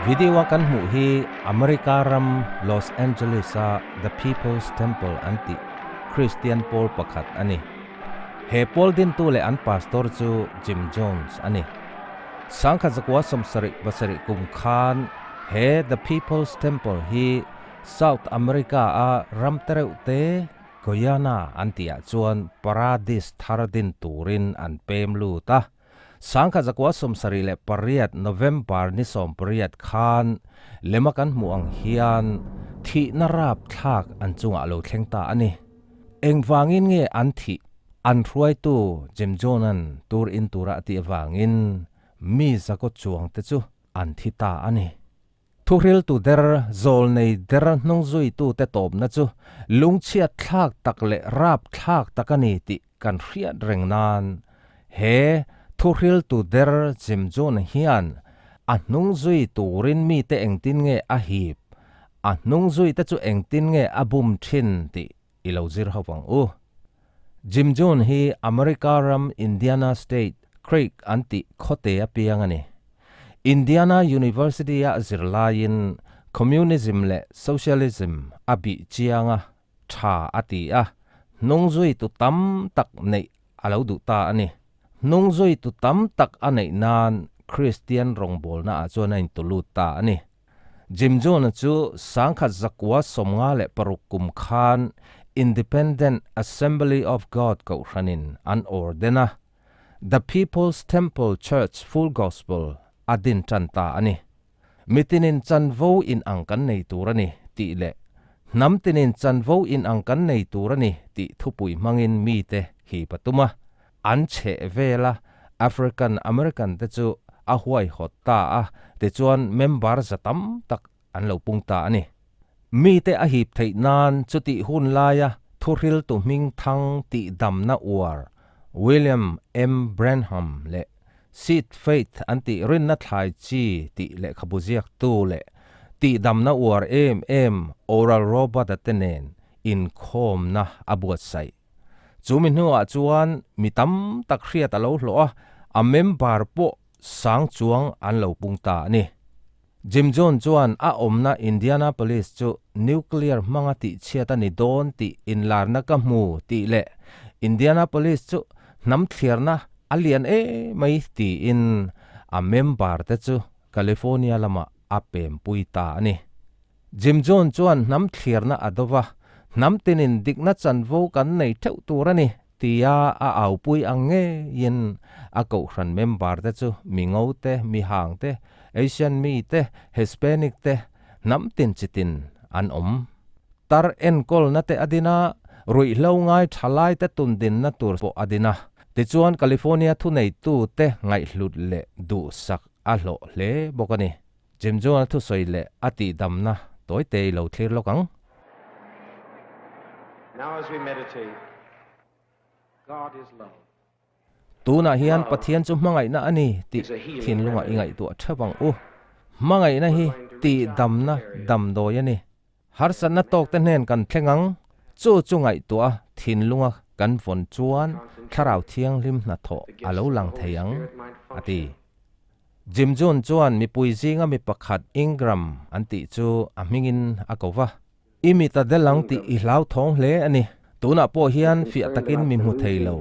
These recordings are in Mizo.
Video a kan hmuh hi America ram Los Angeles a The People's Temple an tih Kristian pawl pakhat a ni. He pawl dintu leh an pastor chu Jim Jones a ni. Sangkhat zakua 77 kum khan he The People's Temple hi South America a ram tereuh te Guyana an tihah chuan Paradis thar din turin an pem lut a. 1978 November ni 18 khan lema kan hmuh ang hian thihna rapthlak an chungah lo thleng ta a ni. Engvangin nge an thih? An hruaitu Jim Jones-a'n tur in tura a tih avangin mi zakaw chuangte chu an thi ta a ni. Thuhriltu der, zawlnei der hnungzuitute tawpna chu lungchhiat thlak tak leh rapthlak tak a ni tih kan hriat reng nan he thuhriltu der Jim June hian a hnungzui turin mite engtin nge a hip, a hnungzuite chu engtin nge a bum thin tih i lo zir ho ang u. Jim June hi America ram Indiana State, Craig an tih khawte a piang a ni. Indiana University-a zirlaiin Communism leh Socialism a bih chiang a, tha a ti a, hnungzuitu tam tak neih a lo duh ta a ni. Hnungzuitu tam tak a neih nan Kristian rawngbawlnaah chuan a intulut ta a ni. Jim Jones chu 1956 kum khan Independent Assembly of God kohhranin an orden a, The People's Temple Church Full Gospel a din tan ta a ni. Mitinin chanvo inang kan nei tur a ni tih leh hnam tinin chanvo inang kan nei tur a ni tih thupui hmangin mite hip a tum a. An chheh vela African American te chu a huaihawt ta a, tichuan member za tam tak an lo pung ta a ni. Mite a hip theih nan chutih hun laia thuhriltu hming thang tihdamna uar William M. Branham leh Seed Faith an tih rinna thlai chi tih lehkhabu ziaktu leh tihdamna uar em em Oral Robert-a te nen inkhawmna a buatsaih. Chu mi hnuah chuan mi tam tak hriat a lo hlawh a, a member pawh sang chuang an lo pung ta a ni. Jim Jones chuan a awmna Indianapolis chu nuclear hmanga tihchhiat a ni dawn tih inlarna ka hmu tih leh Indianapolis chu hnam thliarna a lian em mai tiin a member te chu California lamah a pempui ta a ni. Jim Jones chuan hnam thliarna a do va, hnam tinin dikna chanvo kan nei theuh tur a ni, tia a aupui ang ngeiin a kohhran member te chu mi ngo te, mi hang te, Asian mi te, Hispanic te, hnam tin chi tin an awm. Tar enkawlna te a din a, ruihhlo ngai tha lai te tun dinna tur pawh a din a. Tichuan California thuneitu te ngaihhlut leh duhsak a hlawh hle bawk a ni. Jim Jones-a thusawi leh a tihdamna tawite i lo thlir lawk ang. Now as we meditate, God is love. Tunah hian Pathian chu hmangaihna a ni tih thinlungah i ngaihtuah theuh ang u. Hmangaihna hi tihdamna damdawi a ni. Harsatna tawkte hnen kan thleng ang, chu chu ngaihtuah a thinlunga kan vawn chuan Thlarau Thianghlim hnathawh a lo lang thei ang, a ti. Jim June chuan mipui zinga mi pakhat Ingram an tih chu a hmingin a ko va. I mit a del ang tih i hlauthawng hle a ni. Tunah pawh hian fiah takin mi hmu thei lo.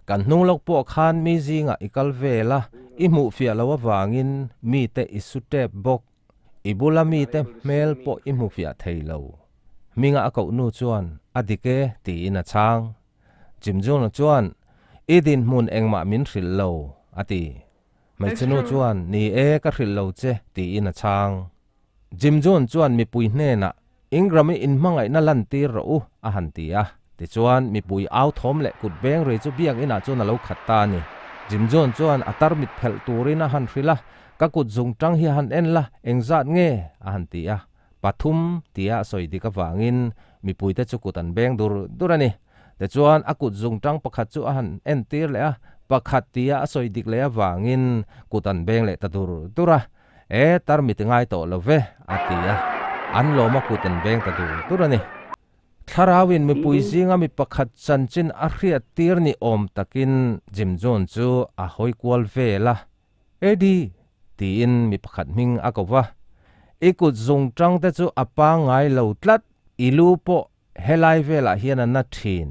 Kan hnung lawk pawh khan mi zingah i kal vel a, i hmuh fiah lo avangin mite i su tep bawk. I bula mite hmel pawh i hmu fiah thei lo. Hminga a koh nu chuan a dik e tiin a chhang. Jim June chuan, I dinhmun engmah min hrilh lo, a ti. Hmeichhe nu chuan, Ni e, ka hrilh lo che, tiin a chhang. Jim June chuan mipui hnenah, Ingram-i inhmangaihna lantir rawh u, a han ti a. Tichuan, mipui au thawm leh kut beng ri chu biakinah chuan a lo khat ta a ni. Jim June chuan a tarmit phelh turin a han hrilh a, Ka kut zung tang hi a han en la, engzat nge? a han ti a. Pathum, tia a sawi dik avangin mipuite chu kut an beng dur dur a ni. Tichuan, a kut zung tang pakhat chu a han entir leh a, pakhat tia a sawi dik leh avangin kut an beng leh ta dur dur a. E, tarmit i ngai tawh lo ve, a ti a, an lawma kut an beng ta dur dur a ni. Thlarauin mipui zinga mi pakhat chanchin a hriattir ni awm takin Jim Jones chu a hawi kual vel a. Eddie! tiin mi pakhat hming a ko va. I kut zung tang te chu a pangngai lo tlat, i lu pawh helai velah hian a na thin.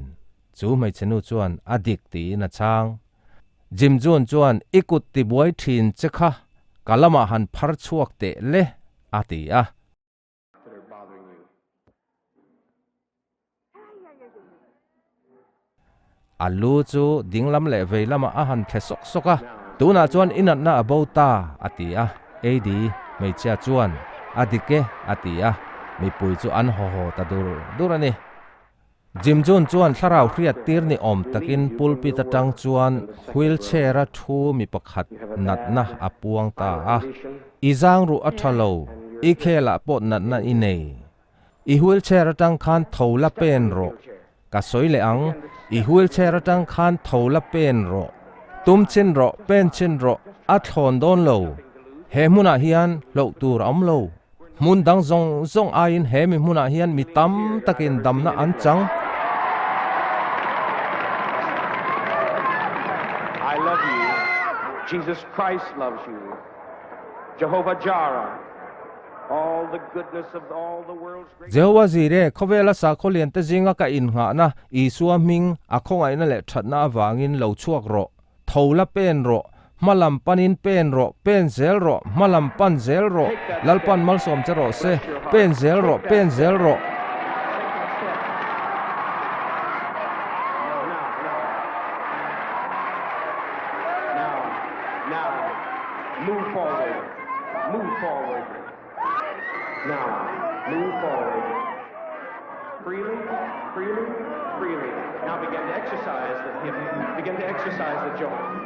Chu hmeichhe nu chuan a dik tiin a chhang. Jim June chuan i kut tibuai thin che kha ka lamah han phar chhuak teh le a ti a. A lu chu dinglam leh vei lamah a han thle sawk sawk a, Tunah chuan i natna a bo ta, a ti a. Eidi, hmeichhia chuan, A dik e, a ti a. Mipui chu an haw haw ta dur dur a ni. Jim June chuan thlarau hriat tir ni awm takin pulpit atang chuan wheelchair a thu mi pakhat natna a puang ta a. I zang ruh a tha lo, i khelah pawh natna i nei. I wheelchair atang khan tho la pen rawh. Ka sawi leh ang, i wheelchair atang khan tho la pen rawh. Tum chin rawh, pen chin rawh, a thlawn dawn lo. He hmunah hian hloh tur a awm lo. Hmun dang zawng zawng aiin he mi hmunah hian mi tam takin damna an chang. I love you, Jesus Christ loves you, Jehovah Jireh, all the goodness of all the world's great. Jehovah Jireh, khawvela sakhaw liante zinga ka innghahna, Isua hming, a khawngaihna leh thatna avangin lo chhuak rawh. Tho la pen rawh, hma lam panin pen rawh, pen zel rawh, hma lam pan zel rawh, Lalpan malsawm che rawh se, pen zel rawh, pen zel rawh. Now, move forward. Freely, freely, freely. Now begin to exercise the hip. Begin to exercise the joint.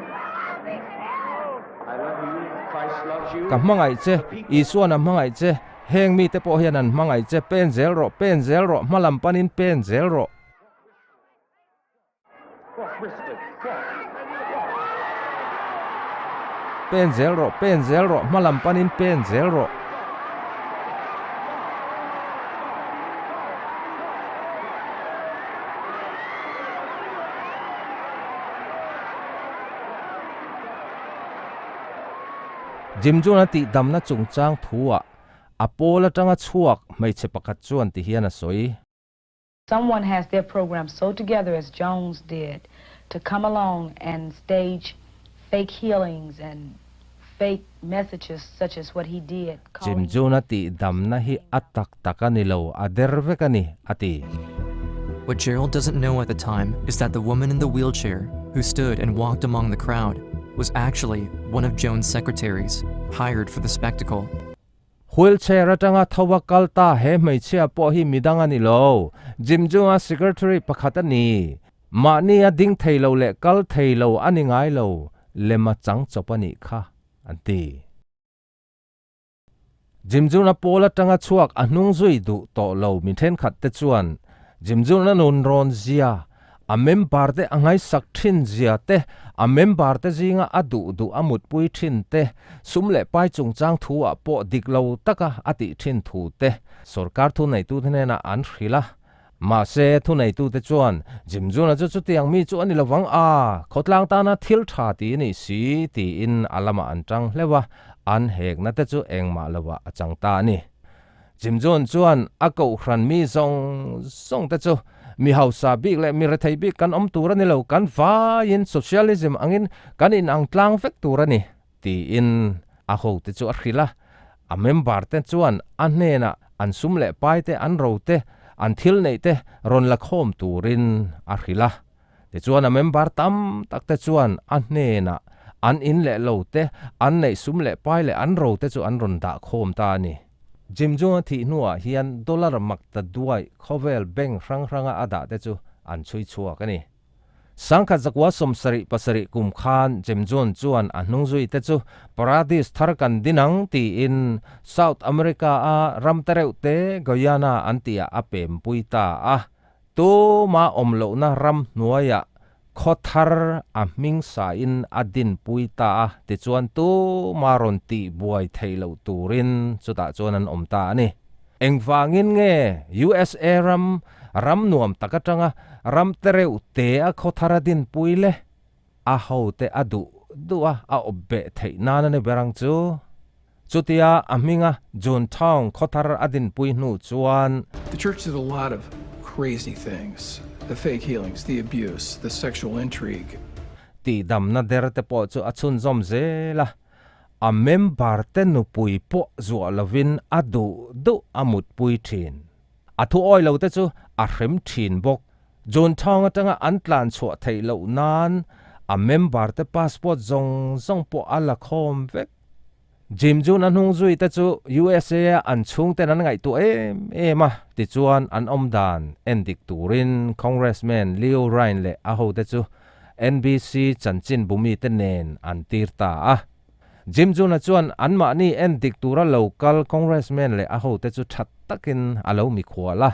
I love you. Christ loves you. Ka hmangaih che, Isuan a hmangaih che, heng mite pawh hian an hmangaih che, pen zel rawh, pen zel rawh, hma lam panin pen zel rawh. Pen zel rawh, pen zel rawh, hma lam panin pen zel rawh. Jim June a tihdamna chungchang thuah a pawl atanga chhuak hmeichhe pakhat chuan ti hian a sawi. Someone has their program so together as Jones did to come along and stage fake healings and fake messages such as what he did Jim calling June-a tihdamna hi a tak tak a ni lo, a der vek a ni, a ti. What Gerald doesn't know at the time is that the woman in the wheelchair who stood and walked among the crowd was actually one of Jones' secretaries, hired for the spectacle. Wheelchair atanga tho a kal ta he hmeichhia pawh hi midang a ni lo. Jim Jung-a secretary pakhat a ni. Mahni a ding thei lo leh kal thei lo a ni ngai lo, lem a chang chawp a nih kha, an ti. Jim Jung-a pawl atanga chhuak a hnung zui duh tawh lo mi thenkhat te chuan Jim Jung-a nun rawn zia A member te a ngaihsak thin zia te, a member te zinga a duh duh a mutpui thin te, sum leh pai chungchang thu ah pawh dik lo taka a tih thin thu te sorkar thuneitute hnenah an hrilh a. Mahse, thuneitute chuan Jimjuna chu chutiang mi chu a ni lovang a, khawtlang tana thil tha ti a nih si tiin a lamah an tang hleuh a, an hekna te chu engmah lovah a chang ta a ni. Jimjun chuan a kohhran mi zawng zawng te chu mi hausa bik leh mi rethei bik kan awm tur a ni lo, kan vaiin socialism angin kan inang tlang vek tur a ni, tiin a hote chu a hrilh a. A member te chuan a hnenah an sum leh pai te, an ro te, an thil neih te rawn la khawm turin a hrilh a. Tichuan a member tam tak te chuan a hnenah an in leh lo te, an neih sum leh pai leh an ro te chu an rawn dah khawm ta a ni. Jim Jung-a thih hnuah hian dollar mak ta duai khawvel bank hrang hranga a dah te chu an chhui chhuak a ni. Sangkhat zakua 77 kum khan Jim Jung chuan a hnung zui te chu Paradis thar kan din ang tiin South America a ram te reuh te Guyana an tihah a pem pui ta a. Tuma awm lohna ram hnuaiah khaw thar a hming sain a dinpui ta a, tichuan tuma rawn tih buai theih loh turin chutah chuan an awm ta a ni. Engvangin nge USA ram ram nuam tak atanga ram tereuh te a khawthar a dinpui le? A hote a duh duh a, a awp beh theih nan a ni ber ang chu. Chutia a hminga June Town khawthar a dinpui hnu chuan. The church did a lot of crazy things, the fake healings, the abuse, the sexual intrigue. Tihdamna der te pawh chu a chhunzawm zel a, a member te nupui pawh zuah lovin a duh duh a mutpui thin. A thu awi lo te chu a hrem thin bawk. June thawng atanga an tlan chhuah theih loh nan a member te passport zawng zawng pawh a la khawm vek. Jim June a hnung zui te chu USA a an chhungten an ngaihtuah em em a, tichuan an awm dan en dik turin Congressman Leo Ryan leh a hote chu NBC chanchin bumite nen an tir ta a. Jim June-a chuan anmahni en dik tura lo kal Congressman leh a hote chu tha takin a lo mikhual a.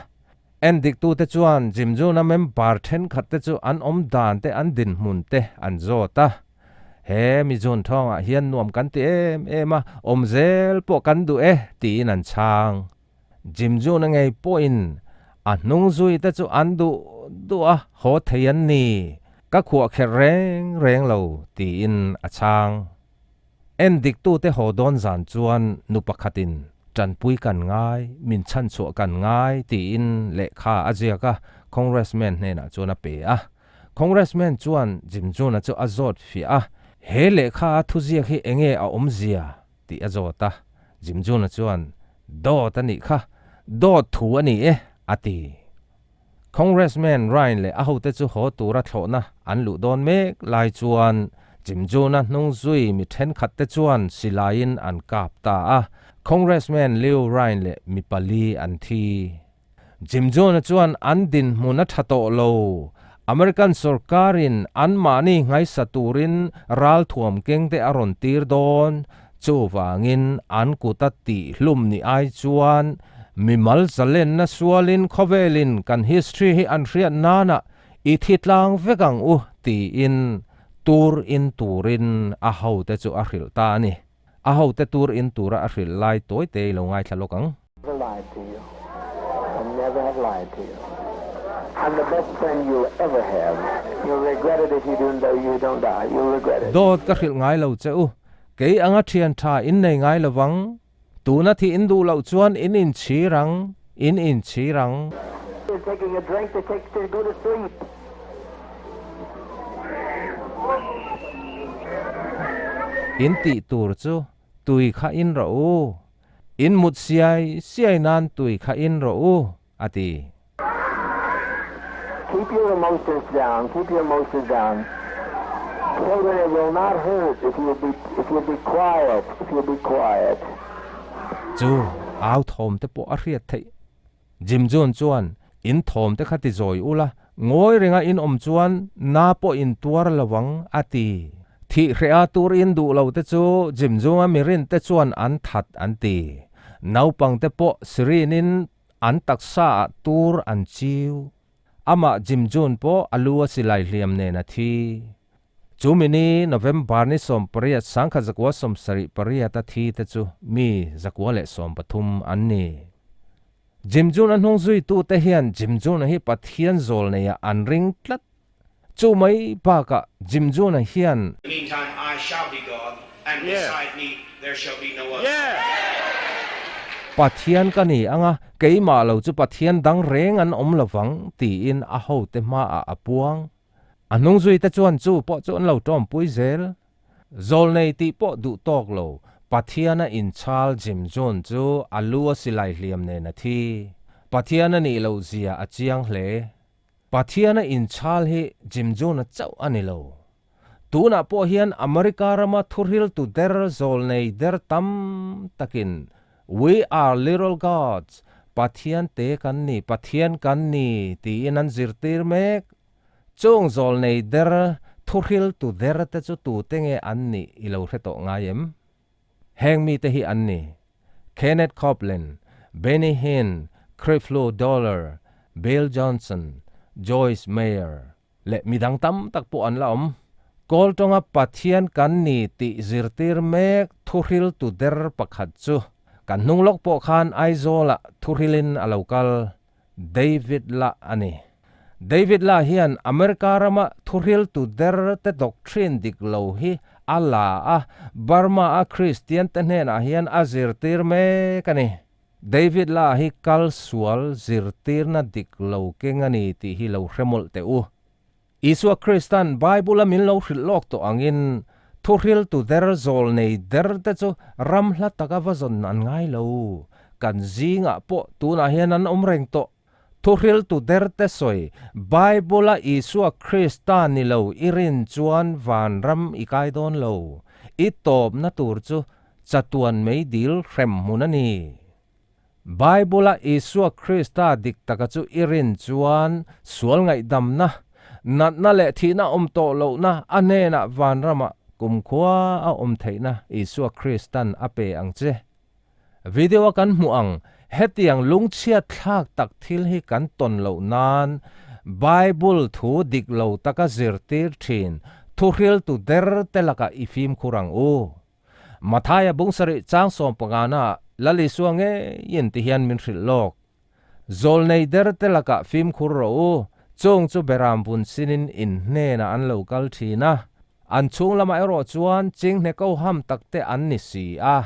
En diktute chuan Jim June-a member thenkhatte chu an awm dan te an dinhmun te an zawt a. He mi June thawngah hian nuam kan ti em em a, awm zel pawh kan duh e tiin an chhang. Jim June-a ngei pawhin a hnung zui te chu an duh duh a, haw thei an ni, ka khuah kherh reng reng lo tiin a chhang. En diktute haw dawn zan chuan nu pakhatin tanpui kan ngai, min chhanchhuah kan ngai tiin lehkha a ziak a, Congressman hnenah chuan a pe a. Congressman chuan Jim June-a chu a zawt fiah a, He lehkha a thuziak hi enge a awmzia? tih a zawt a. Jim June-a chuan, Dawt a nih kha, dawt thu a ni e, a ti. Congressman Ryan leh a hote chu haw tura thlawhna an luh dawn mek lai chuan Jim June-a hnung zui mi thenkhatte chuan silaiin an kap ta a, Congressman Leo Ryan leh mi pali an thi. Jim June-a chuan an dinhmun a tha tawh lo, American sorkarin anmahni nghaisa turin ralthuam kengte a rawn tir dawn, Chuvangin an kuta tihhlum ni ai chuan mimal zalenna sualin khawvelin kan history hi an hriat nana i thi tlang vek ang u tiin tur in turin a hote chu a hrilh ta a ni. A hote tur in tura a hrilh lai tawi te i lo ngaithla lawk ang. Never lied to you. I never have lied to you. I'm the best friend you'll ever have. You'll regret it if you do though you don't die. You'll regret it. Dawt ka hrilh ngai lo che u. Kei anga thian tha in nei ngai lovang. Tuna thih in duh loh chuan in inchhir ang, in inchhir ang. You're taking a drink to take to go to sleep. In tih tur chu tui kha in rawh u. In mut siai siai nan tui kha in rawh u, a ti. Keep your emotions down, keep your emotions down. Children, it will not hurt if you'll be, if you'll be quiet, if you'll be quiet. Chu au thawm te pawh a hriat theih. Jim June chuan, In thawm te kha ti zawi ula, ngawi renga in awm chuan na pawh in tuar lo ang, a ti. Thih hreh a tur in duh lo te chu Jim June-a mirin te chuan an that an ti. Naupang te pawh Sirin-in an taksa ah tur an chiu. Amah Jim June pawh a lu a silai hliam nen a thi. Chu mini November ni 18 1978 a thi te chu mi 113 an ni. Jim June-a hnung zuitute hian Jim June-a hi Pathian zawl neiah an ring tlat. Chu mai bakah Jim June-a hian. Meantime I shall be God, and beside me there shall be no other. Pathian ka ni ang a, keimah lo chu Pathian dang reng an awm lovang, tiin a hote hmaah a puang. A hnung zuite chuan chu pawh chu an lo tawmpui zel. Zawlnei tih pawh duh tawk lo, Pathiana inchhal Jim June chu a lu a silai hliam nen a thi. Pathian a nih loh zia a chiang hle. Pathiana inchhal hi Jim June-a chauh a ni lo. Tunah pawh hian America rama thuhriltu der zawlnei der tam takin We are little gods, Pathian te kan ni, Pathian kan ni, tiin an zirtir mek. Chung zawlnei der, thuhriltu der te chu tute nge an nih i lo hre tawh ngai em? Heng mite hi an ni, Kenneth Copeland, Benny Hinn, Creflo Dollar, Bill Johnson, Joyce Meyer leh midang tam tak pawh an la awm. Kawl tawnga Pathian kan ni tih zirtir mek thuhriltu der pakhat chu kan hnung lawk pawh khan Aizawlah thuhrilin a lo kal. David La a ni. David La hian America rama thuhriltu der te doctrine dik lo hi a la a, Burma a Kristian te hnenah hian a zirtir mek a ni. David La hi kal sual zirtirna dik lo keng a ni tih hi lo hre mawlh teh u. Isua Kristan Bible-a min lo hrilh lawk tawh angin thuhriltu der zawl nei der te chu ram hla taka va zawn an ngai lo. Kan zingah pawh tunah hian an awm reng tawh. Thuhriltu der te sawi, Bible-a Isua Krista ni lo i rin chuan vanram i kai dawn lo. I tawpna tur chu chatuan meidil hrem hmun a ni. Bible-a Isua Krista dik taka chu i rin chuan sual ngaihdamna, natna leh thihna awm tawh lohna a hnenah vanramah kumkhua a awm theihna Isua Kristan a pe ang che. Video-a kan hmuh ang, hetiang lungchhiat thlak tak thil hi kan tawn loh nan Bible thu dik lo taka zirtir thin thuhriltu der te lakah i fimkhur ang u. Mathaia bung sarih chang sawmpangana Lal Isua ngeiin ti hian min hrilh lawk. Zawlnei der te lakah fimkhur rawh u, chung chu beram vun sinin in hnenah an lo kal thin a, an chhung lamah erawh chuan chinghne ko ham tak te an ni si a.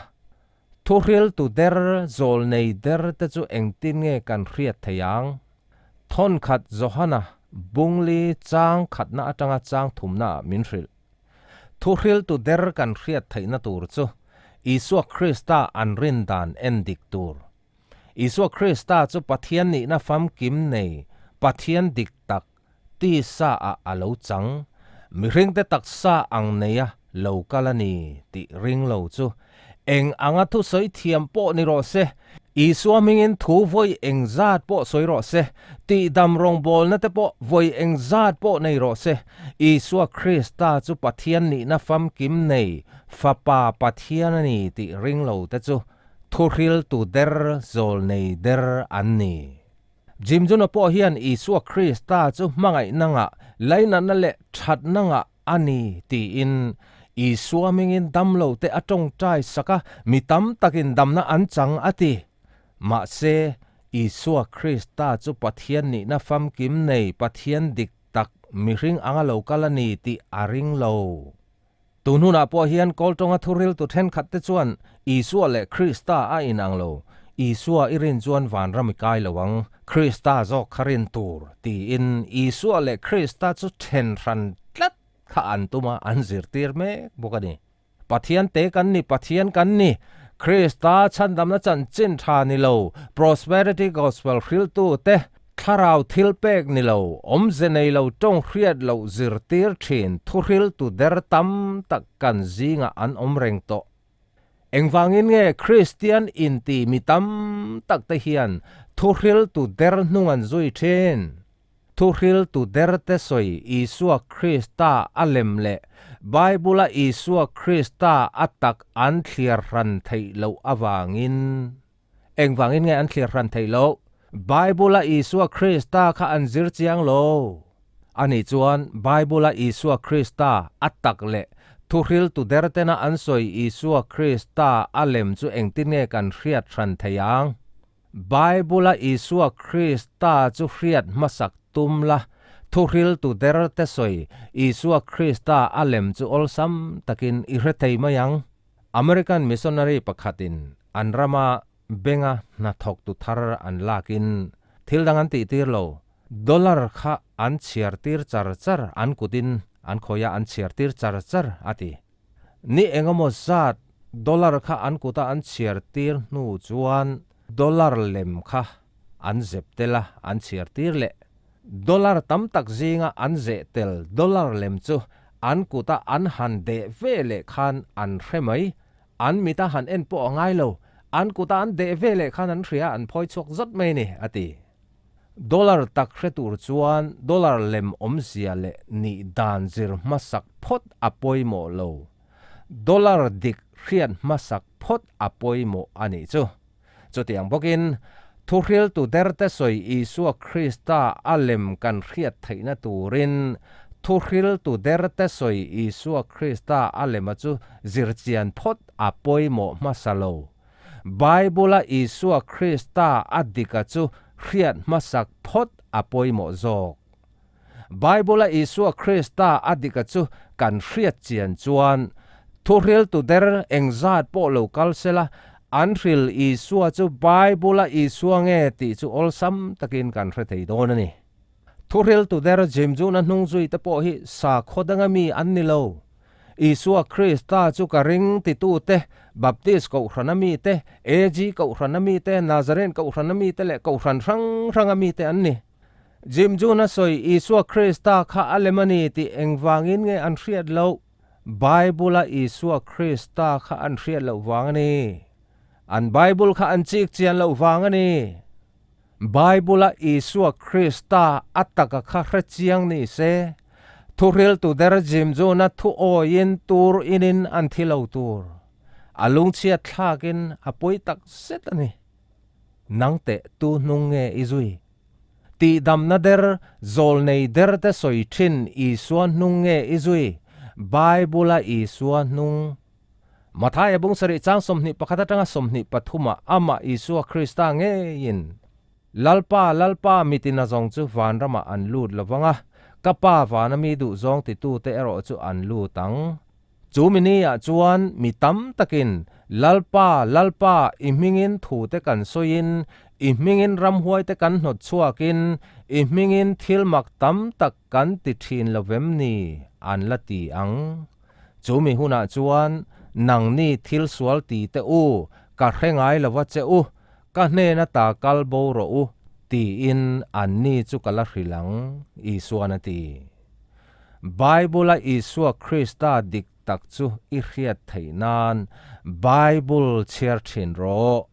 Thuhriltu der, zawlnei der te chu engtin nge kan hriat thei ang? Thawnkhat Johana bungli chang khatna atanga chang thumna ah min hrilh. Thuhriltu der kan hriat theihna tur chu Isua Krista an rin dan en dik tur. Isua Krista chu Pathian nihna famkim nei, Pathian dik tak, tisa ah a lo chang, mihringte taksa ang neia lo kal a ni tih ring lo chu eng anga thusawi thiam pawh ni rawh se, Isua hmingin thu vawi eng zat pawh sawi rawh se, tihdam rawngbawlna te pawh vawi eng zat pawh nei rawh se, Isua Krista chu Pathian nihna famkim nei Fapa Pathian a ni tih ring lo te chu thuhriltu der zawl nei der an ni. Jim Juno pawh hian Isua Krista chu hmangaihna ngah, lainatna leh thatna ngah a ni tiin Isua hmingin damlo te a tawngtai sak a, mi tam takin damna an chang a ti. Mahse, Isua Krista chu Pathian nihna famkim nei Pathian dik tak mihring anga lo kal a ni tih a ring lo. Tun hunah pawh hian Kawltawnga thuriltu thenkhat te chuan Isua leh Krista a inang lo, Isua i rin chuan vanram i kai lo ang, Krista zawk kha rin tur, tiin Isua leh Krista chu then hran tlat kha an tum a, an zirtir mek bawk a ni. Pathian te kan ni, Pathian kan ni, Krista chhandamna chanchin tha ni lo, Prosperity Gospel hriltu te, Thlarau thil pek ni lo, awmze nei lo tawng hriat loh zirtir thin thuhriltu der tam tak kan zingah an awm reng tawh. Engvangin nge Kristian inti mi tam tak te hian thuhriltu der hnung an zui thin? Thuhriltu der te sawi Isua Krista a lem leh Bible-a Isua Krista a tak an thliar hran theih loh avangin. Engvangin nge an thlir hran theih loh? Bible-a Isua Krista kha an zir chiang lo. Ani chuan Bible-a Isua Krista a tak leh thuhriltu dertena an sawi Isua Krista a lem chu engtin nge kan hriat hran thei ang? Bible-a Isua Krista chu hriat hmasak tum la, thuhriltu derte sawi Isua Krista a lem chu awlsam takin i hre thei mai ang. American missionary pakhatin an rama benga hnathawktu thar an lakin thil dang an tihtir lo, dollar kha an chhiar tir char char, an kutin an khawih a an chhiar tir char char a ti. Ni engemaw zat dollar kha an kuta an chhiar tir hnu chuan dollar lem kha an zep tel a, an chhiar tir leh. Dollar tam tak zinga an zeh tel dollar lem chu an kuta an han deh ve leh khan an hre mai, an mita han en pawh a ngai lo, an kuta an deh ve leh khan an hria, an phawi chhuak zawt mai ni, a ti. Dollar tak hre tur chuan dollar lem awmzia leh nih dan zir hmasak phawt a pawimawh lo. Dollar dik hriat hmasak phawt a pawimawh a nih chu. Chutiang bawkin, thuhriltu derte sawi Isua Krista a lem kan hriat theihna turin thuhriltu derte sawi Isua Krista a lema chu zirchian phawt a pawimawh hmasa lo. Bible-a Isua Krista a dika chu hriat hmasak phawt a pawimawh zawk. Bible-a Isua Krista a dika chu kan hriat chian chuan, thuhriltu der engzat pawh lo kal sela, an hril Isua chu Bible-a Isua nge tih chu awlsam takin kan hre thei dawn a ni. Thuhriltu der Jim Juna hnung zui te pawh hi sakhaw danga mi an ni lo. Isua Krista chu ka ring titute, Baptist Kohhrana mite, AG Kohhrana mite, Nazarene Kohhrana mite leh Kohhran hrang hranga mite an ni. Jim Juna sawi Isua Krista kha a lem a ni tih engvangin nge an hriat loh? Bible-a Isua Krista kha an hriat loh vang a ni. An Bible kha an chik chian loh vang a ni. Bible-a Isua Krista a taka kha hre chiang ni se, thuhriltu der Jim Juna thu awiin tur inin an thi lo tur. A lungchhiat thlakin a pawi tak zet a ni. Nang teh tu hnung nge i zui? Tihdamna der, zawlnei der te sawi thin Isua hnung nge i zui? Bible-a Isua hnung Mathaia bung sarih chang 21 atanga 23 ah amah Isua Krista ngeiin, Lalpa, Lalpa, mitin a zawng chu vanramah an lut lo vang a, ka Pa vana mi duh zawng titute erawh chu an lut ang. Chu mi ni ah chuan mi tam takin, Lalpa, Lalpa, i hmingin thute kan sawiin, i hmingin ramhuaite kan hnawt chhuakin, i hmingin thil mak tam tak kan ti thin lo vem ni? an la ti ang. Chu mi hunah chuan nangni thil sual ti teh u, ka hre ngai lo va che u, ka hnena ta kal bo rawh u, tiin anni chu ka la hrilh ang, Isua'n a ti. Bible-a Isua Krista dik tak chu i hriat theih nan Bible chhiar thin rawh.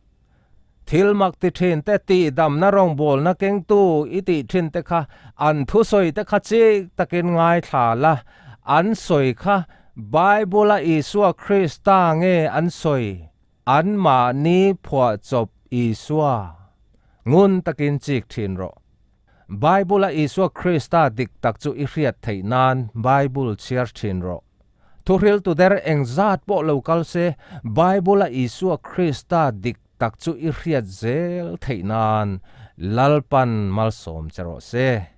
Thil mak ti thin te tihdamna rawngbawlna kengtu i tih thin te kha an thusawi te kha chik takin ngaithla la, an sawi kha Bible-a Isua Krista nge an sawi, anmahni phuahchawp Isua? Ngun takin chik thin rawh. Bible-a Isua Krista dik tak chu i hriat theih nan Bible chhiar thin rawh. Thuhriltu der engzat pawh lo kal se, Bible-a Isua Krista dik tak chu i hriat zel theih nan Lalpan malsawm che rawh se.